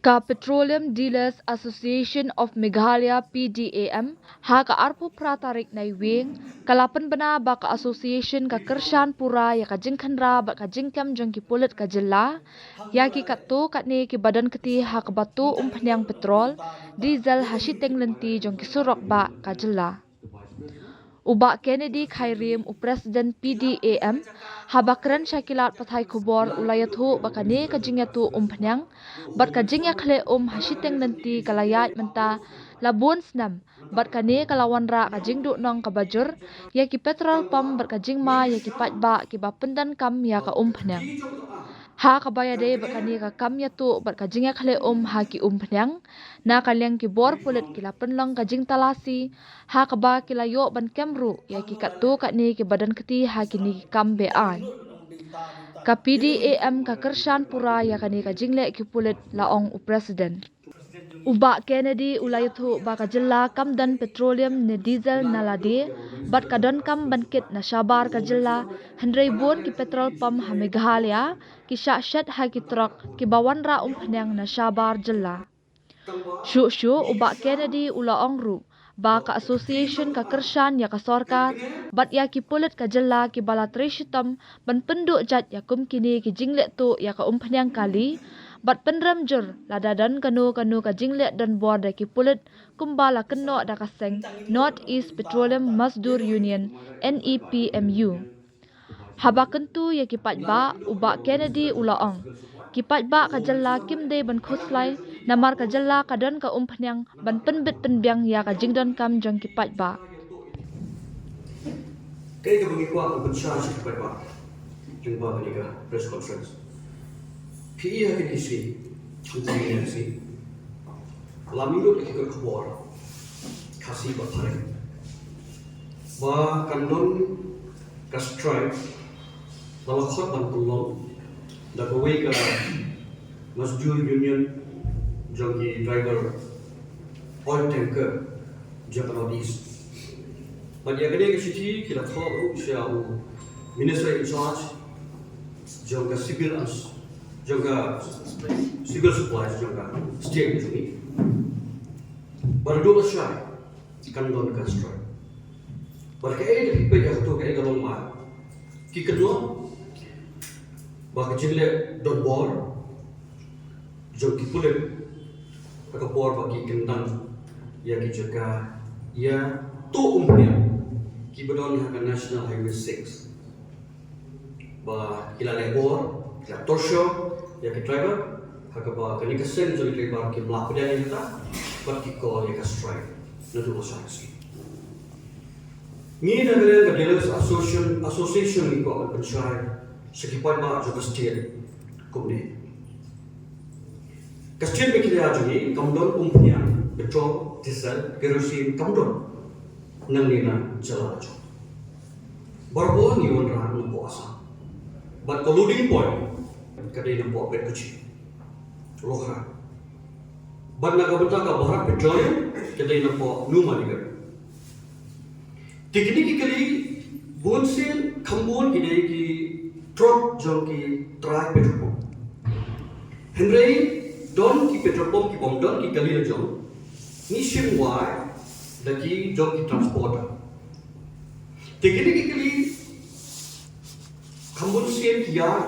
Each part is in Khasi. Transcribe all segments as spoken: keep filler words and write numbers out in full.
Ka Petroleum Dealers Association of Meghalaya, P D A M, ha ka arphew phra tarik Naiwieng, ka la pynbna ba ka association ka kyrshan pura ïa ka jingkhynra bad ka jingkem jong ki pulit ka jylla ïa ki katto katne kiba don kti ha kaba tuh umphniang petrol, diesel ha shiteng lynti jong ki surok bah ka jylla. U Bah Kennedy Khairiem, u President P D A M, haba kren sha ki lad pathai khubor u la ïathuh ba kane ka jingïatuh umphniang bad ka jingïakhleh um ha shiteng lynti ka la ïaid mynta la bun snem, bad kane ka la wanrah ka jingduhnong kaba jur ïa ki petrol pump bad ka jingma ïa ki paidbah kiba pyndonkam ïa ka umphniang. Ha kaba ïadei bad kane ka kam ïatuh bad ka jingïakhleh um ha ki umphniang, na ka liang ki bor pulit ki la pynlong ka jingtalasi, ha kaba ki la ïoh ban kem ruh ïa ki katto katne kiba don kti ha kine ki kam be-aiñ. Ka P D A M ka kyrshan pura ïa kane ka jingleh ki pulit, la ong u President. U Bah Kennedy u la ïathuh ba ka jylla kam don petroleum ne diesel na lade, bad ka donkam ban kit na shabar ka jylla, hynrei bun ki petrol pump ha Meghalaya ki shah shet ha ki trok kiba wanrah umphniang na shabar jylla. Shuh shuh u Bah Kennedy u la ong ruh ba ka association ka kyrshan ïa ka sorkar bad ïa ki pulit ka jylla kiba la trei shitom ban pynduh jait ïa kum kine ki jingleh tuh ïa ka umphniang kali, bad pynrem jur lada don kano kano ka jingleh donbor da ki pulit, kumba la kynnoh da ka seng North East Petroleum Mazdoor Union, N E P M U. Haba kyntu ïa ki paidbah, u Bah Kennedy u la ong, ki paidbah ka jylla kim dei ban khuslai, namar ka jylla ka don ka umphniang ban pynbit pynbiang ïa ka jingdonkam jong ki paidbah. Kaei kaba ngi kwah ban pynshai sha ki paidbah lyngba kane ka press conference? Phi i ha kine ki sngi, ha kine ki sngi, la mih lut ha ki kot khubor Khasi bad Phareng ba kan don ka strike ba la khot ban pynlong da kawei ka Mazdoor Union jong ki driver oil tanker jong ka North East. Bad ïa kane ka shithi ki la thoh ruh sha u Minister in charge jong ka civil ans-, jong ka civil supplies jong ka state jong ngi. Bad ruh la shai kan don ka strike. Bad kaei da phi peit ïa kato, kaei ka long ma ki kynnoh ba ka jingleh donbor jong ki pulit ha ka por ba ki kyndang ïa ki jaka ïa tuh umphniang kiba don ha ka National Highway six. Ba ki la leh bor, ki la torture ïa ki driver, ha kaba kane ka seng jong ki driver kim lah pdiang ïa kata, bad ki call ïa ka strike naduh la shai ka sngi. Ngi na ka liang ka Dealers Association, Association ngi kwah ban pynshai sha ki paidbah jong ka state kumne. Ka state Meghalaya jong ngi kam don umphniang, petrol, diesel, kerosene kam don nangne na jylla jong. Barabor ngi wanrah napoh Assam. Bad ka loading point ka dei napoh Betkuchi, Lawngtlai. Bad na ka bynta ka Bharat Petroleum ka dei napoh Numaligarh. Te kine ki kali, bunsien kham bun ki dei ki trok jong ki trai petrol pump. Hynrei don ki petrol pump ki bym don ki kali la jong, ngi shim wai da ki jong ki transporter. Te kine ki kali kham bun sien ki ïaid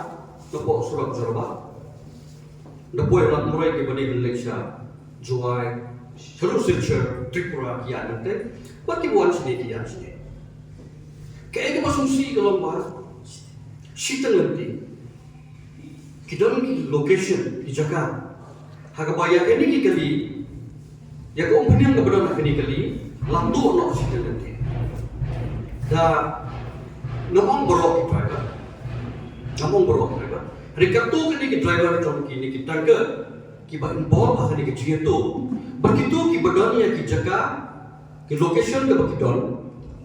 napoh surok Jorabat, napoh ïa Lad Murrey kiba dei ban leit sha Jowai, sha Silchar, Tripura, ki ïaid nangtei, bad kiba wan shane ki ïaid shane. Kaei kaba sngewsih ka long ba shiteng lynti ki don ki location, ki jaka ha kaba ïa kine ki kali, ïa ka umphniang kaba don ha kine ki kali la tuh noh shiteng lynti. Da, ngam ong baroh ki driver, ngam ong baroh ki driver, hynrei katto katne ki driver jong kine ki tanker kiba involve ha kane ka jingïatuh, bad kito kiba don ïa ki jaka, ki location kaba ki don,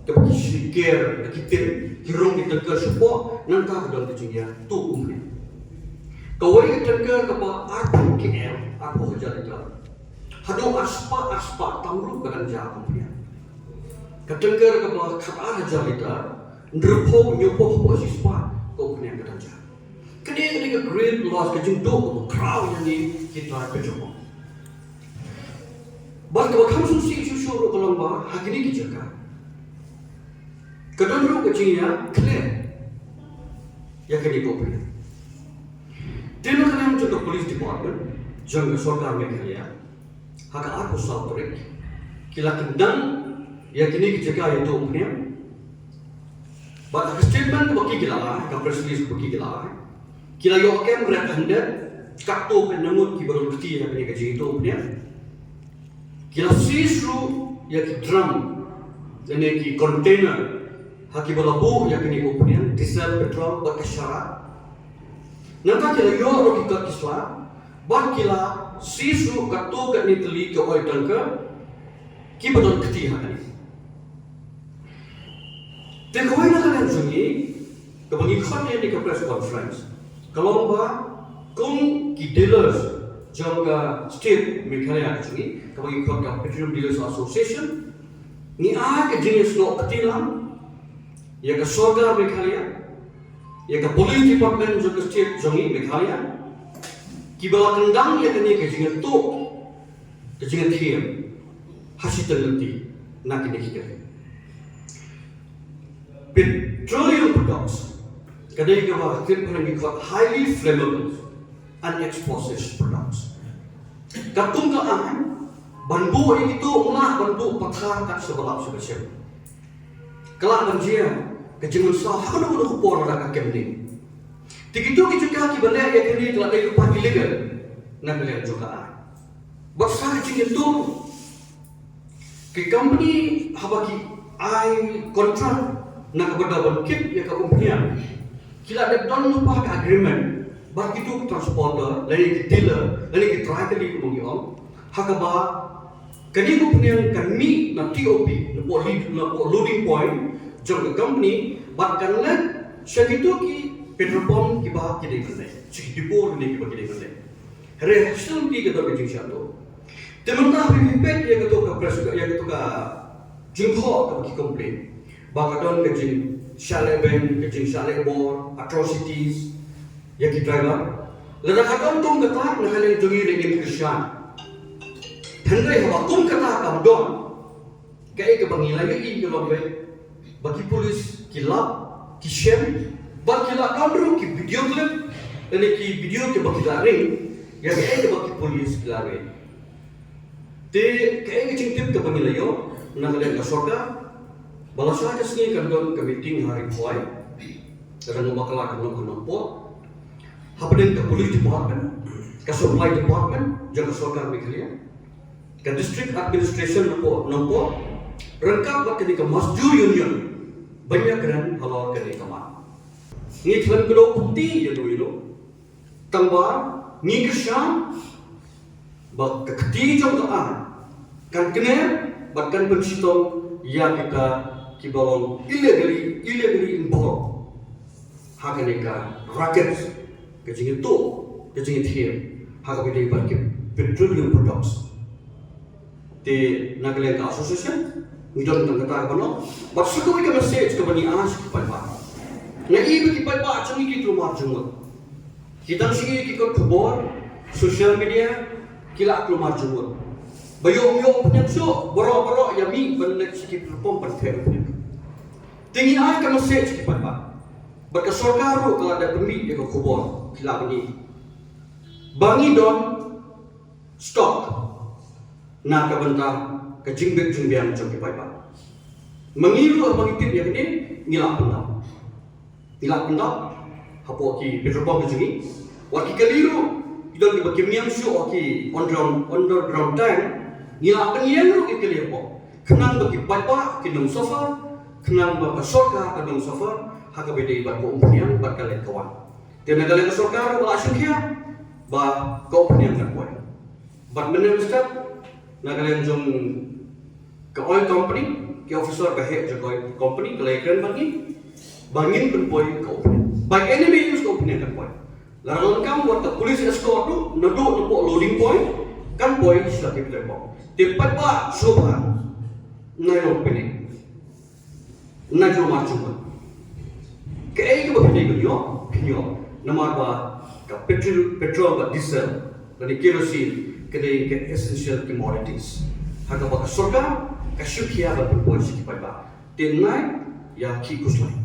kaba ki shim ker, kaba ki tin, ki rung ki tanker shapoh, nangta ka don ka jingïatuh umphniang. Kawei ka tanker kaba arphew K L, arphew hajar litar, haduh arspah, arspah tam ruh ka dang jia umphniang. Ka tanker kaba khatar hajar litar, hynriewphew, hynñiewphew haduh shispah ka umphniang ka dang jia. Kane ka dei ka great loss, ka jingduh kaba khraw ïa ngi ki trai petrol pump. Bad kaba kham sngewsih shuh shuh ruh ka long ba ha kine ki jaka ka don ruh ka jingïakhleh ïa kane ka opinion. Te na ka liang jong ka police department jong ka sorkar Meghalaya, ha ka arphew saw tarik ki la kyndang ïa kine ki jaka ïa u Umphniang. Bad ha ka statement kaba ki la ai, ka press release kaba ki la ai, ki la ïoh kem red handed katto katne ngut kiba don kti ha kane ka jingïathuh Umphniang. Ki la seize ruh ïa ki drum lane ki container ha kiba la buh ïa kane ka Umphniang, diesel, petrol bad ka sharab. Nangta ki la ïoh ruh ki kot ki sla bad ki la seize ruh katto katne tylli ki oil tanker kiba don kti ha kane. Te kawei na ka liang jong ngi kaba ngi khot ïa kane ka press conference ka long ba kum ki dealers jong ka state Meghalaya ka jong ngi, kaba ngi khot ka Petroleum Dealers Association, ngi ai ka jingïasnoh kti lang ïa ka sorkar Meghalaya, ïa ka police department jong ka state jong ngi Meghalaya, kiba la kyndang ïa kane ka jingïathuh, ka jingïathiam ha shi tylli na kine ki kyrteng. Petroleum products ka dei kaba ha ka ktien phareng ki khot highly flammable and explosive products. Katkum ka aiñ ban buh ïa kito, u lah ban buh pathar kat shaba lap shaba shem. Ka lah ban jia ka jingmynsaw ha kano kano ka por lada ka kem ding. Te kito ki jaka kiba leh ïa kine ki la dei lypa illegal na ka liang jong ka aiñ. Bad sa ka jingïathuh, ki company haba ki ai contract na ka bynta ban kit ïa ka Umphniang, ki la dep don lypa ka agreement bad kito ki transporter lane ki dealer lane ki trai tylli kumba ngi ong, ha kaba kane ka Umphniang kan mih na T O P, na pdeng, na pdeng loading point jong ka company, bad kan leit sha kito ki petrol pump kiba ki dei ban leit, sha ki depot lane kiba ki dei ban leit. Hynrei ha shisien ki ka don ka jingshah to. Te mynta phi peit ïa kato ka press, ïa kato ka jingthoh kaba ki complain ba ka don ka jingshah lehbeiñ, ka jingshah lehbor, atrocities ïa ki driver. Lada ka don kum kata, na ka liang jong ngi ruh ngin kyrshan. Hynrei haba kum kata kam don, kaei kaba ngi la ïohi ka long ba ki police ki lap, ki shem, bad ki la don ruh ki video clip lane ki video kiba ki la ring ïa kaei kaba ki police ki la ring. Te kaei ka jingtip kaba ngi la ïoh na ka liang ka sorkar, ba lashai ka sngi kan don ka meeting ha Ri Bhoi, ka dang bakla ka Nongpoh, hapdeng ka police department, ka supply department jong ka sorkar Meghalaya, ka district administration Nongpoh, Nongpoh, ryngkat bad kane ka Masjur Union ban ïakren halor kane ka mat. Ngi khlem kdew kti ïa uno uno, tangba ngi kyrshan ba ka kti jong ka aiñ kan kner bad kan pynshitom ïa kita kiba long illegally, illegally involved ha kane ka racket, ka jingïathuh, ka jingïathiam ha kaba ïadei bad ki petroleum products. Te na ka liang ka association ngi don tang kata kaba noh, bad sa kawei ka message kaba ngi ai sha ki paidbah. Nga i ba ki paidbah jong ngi ki kulmar jingmut. Ki dang shu i ki kot khubor, social media, ki la kulmar jingmut. Ba ïoh ym ïoh Umphniang shuh, baroh baroh ïa mih ban leit sha ki petrol pump ban theh Umphniang. Te ngi ai ka message ki paidbah. Bad ka sorkar ruh ka la dep pynmih ïa ka khubor, ki la pyni ba ngi don stock na ka bynta ka jingbit jingbiang jong ki paidbah. Ma ngi ruh haba ngi tip ïa kane, ngi la pyndap. Ngi la pyndap hapoh ki petrol pump ka jong ngi. Wat ki kali ruh, ki don kiba kim ñiam shuh, wat ki underground, underground tank, ngi la pynïeng ruh ki kali hapoh. Khnang ba ki paidbah kin ym suffer, khnang ba ka sorkar kan ym suffer ha kaba ïadei bad ka Umphniang bad ka leit ka wan. Te na ka liang ka sorkar ruh ka la shim khia ba ka Umphniang kan poi. Bad mynne mynstep na ka liang jong ka oil company, ki officer ka heh jong ka oil company ka la ïakren bad ngi ba ngin pynpoi ka Umphniang. By any means ka Umphniang kan poi. Lada donkam wat ka police escort ruh naduh napoh loading point kan poi sha ki petrol pump. Te paidbah sngewbha, nai long panic. Nai kulmar jingmut. Kaei kaba phi dei ban ïoh, phin ïoh. Namar ba ka petrol, petrol bad diesel lane kerosene ka dei ka essential commodities. ha kaba ka sorkar ka shim khia ban pynpoi sha ki paidbah. Te ngai ïa ki khuslai.